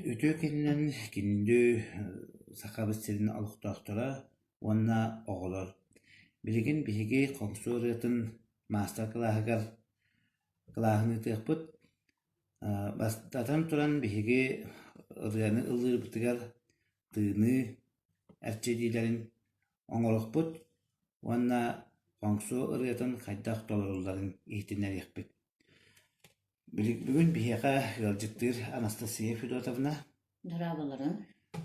Үтүө күнүнэн күндү Сахабыт сирин олохтоохторо уонна оҕолор! Билигин биһиги хоҥсуо ырыатын маастар-кылааһыгар кылааһын ыытыахпыт. Бастатан туран биһиги ырыаны ыллыырбытыгар тыыныы эрчиллиилэрин оҥоруохпут уонна хоҥсуо ырыатын хайдах толорулларын иһитиннэриэхпит. Бүгүн биһиэхэ ыалдьыттыыр Анастасия Федотовна Дорооболорун.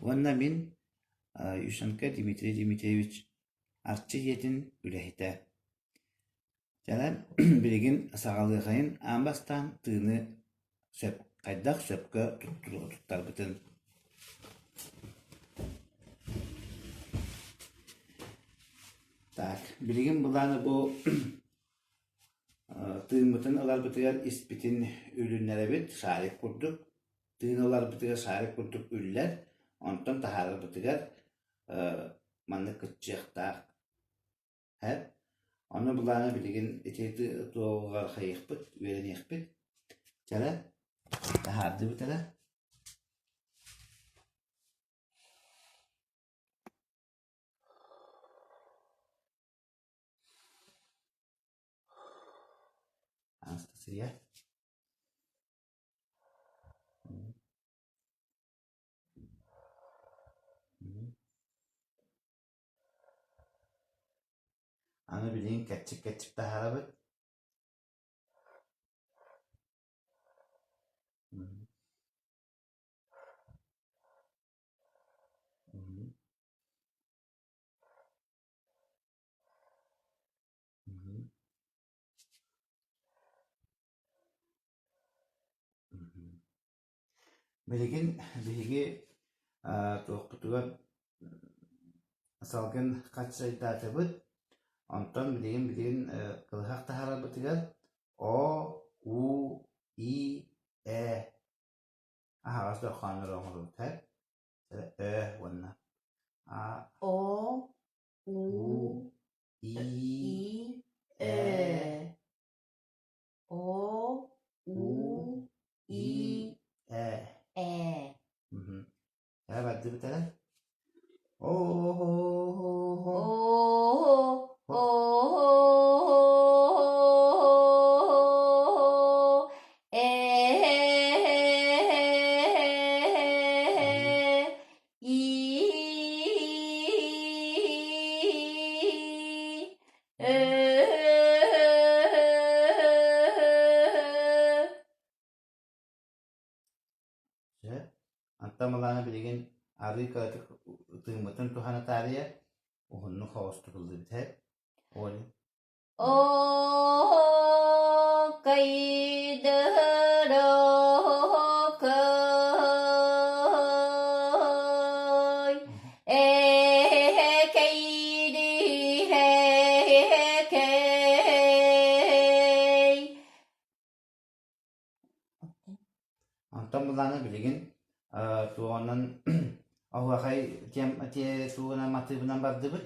уонна мин Юшенко Дмитрий Дмитриевич Арчы дьиэтин үлэһитэ. Кэлэн билигин саҕалыахайын аан бастаан тыыны сөп хайдах сөпкө туттарбытын. Так, билигин былааны бу Тыыммытын ыларбытыгар испитин үлүннэрэбит, шарик курдук. Тыын ыларбытыгар шарик курдук үллэр, онтон таһаарарбытыгар маннык кыччыахтаах. Һэ? Ону былаана билигин ити туоҕугар хайыахпыт, үөрэниэхпит. Чэрэ, таһаардыбыт эрэ. Анастасия. Аны билигин кэрчик-кэрчик таһаарабыт. Билигин биһиги туохпутугар салгын хаччайдаатыбыт, онтон билигин билигин кылыһах таһаарарбытыгар О, У, И, Э аһаҕас дорҕооннору оҥоробут ээ Ö уонна А О, У, У, И, И, Э, Э. О, У, У, И, И, Э. Э. Мгм. Э бардыбыт эрэ. О-о-о-о-о. О, О. о, э, и, э. Дьэ, антон былаана билигин арыы кыратык тыыммытын туһана таарыйа уһуннук соҕустук ыллыыбыт һэ Оля Оокайдырокой, экэйдиһэкэй. Онтон былаана билигин туоҕунан оһуохай тугунан матыыбынан бардыбыт.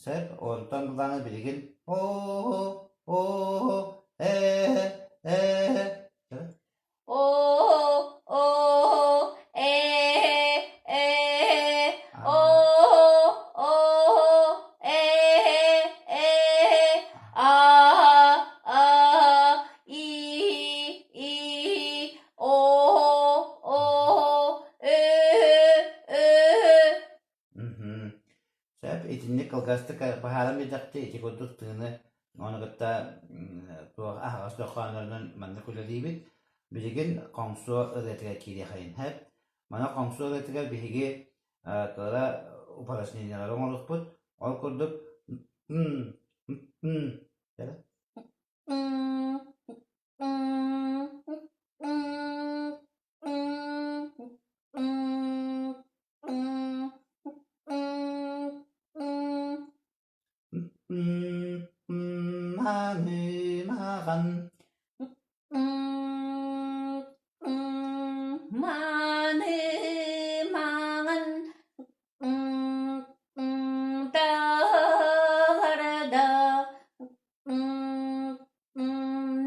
Сөп, онтон былаана билигин оо оо ээ ээ Оо, оо, ээ, ээ, оо, оо, ээ, ээ, аа, аа, ии, ии, оо, оо, ээ, ээ. Сөп, итинник кылгастык быһааран биэрдэхтии ити курдук тыыны ону кытта туох аһаҕас дорҕооннорунан маннык үлэлиибит. Билигин хоҥсуо ырыатыгар киириэхэйин сөп. Маны хоҥсуо ырыатыгар биһиги кыра упражнениелары оҥоруохпут. Ол курдук м м Мааны-маҕан Мааны-маҥан таһарда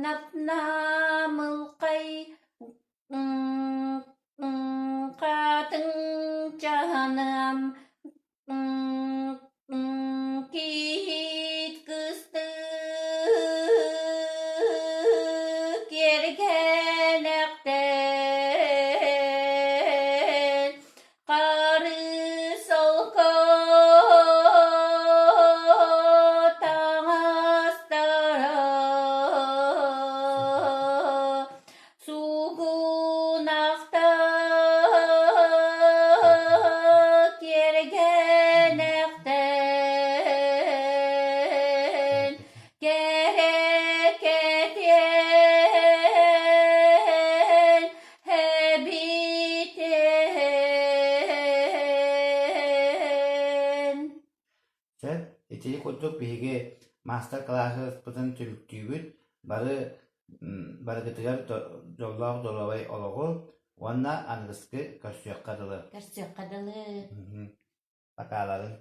Нап-намылхай. Чаһаныам Киит кыстык киэргэнэхтэн Хары солко таҥастара Суугунахта киэргэнэхтэн Кэрэкэтиэн эбитин. Чэ, ити курдук биһиги маастар-кылааспытын түмүктүүбүт. Бары барыгытыгар дьоллоох доруобай олоҕу уонна аныгыскы көрсүөххэ дылы. Көрсүөххэ дылы. Бакааларын.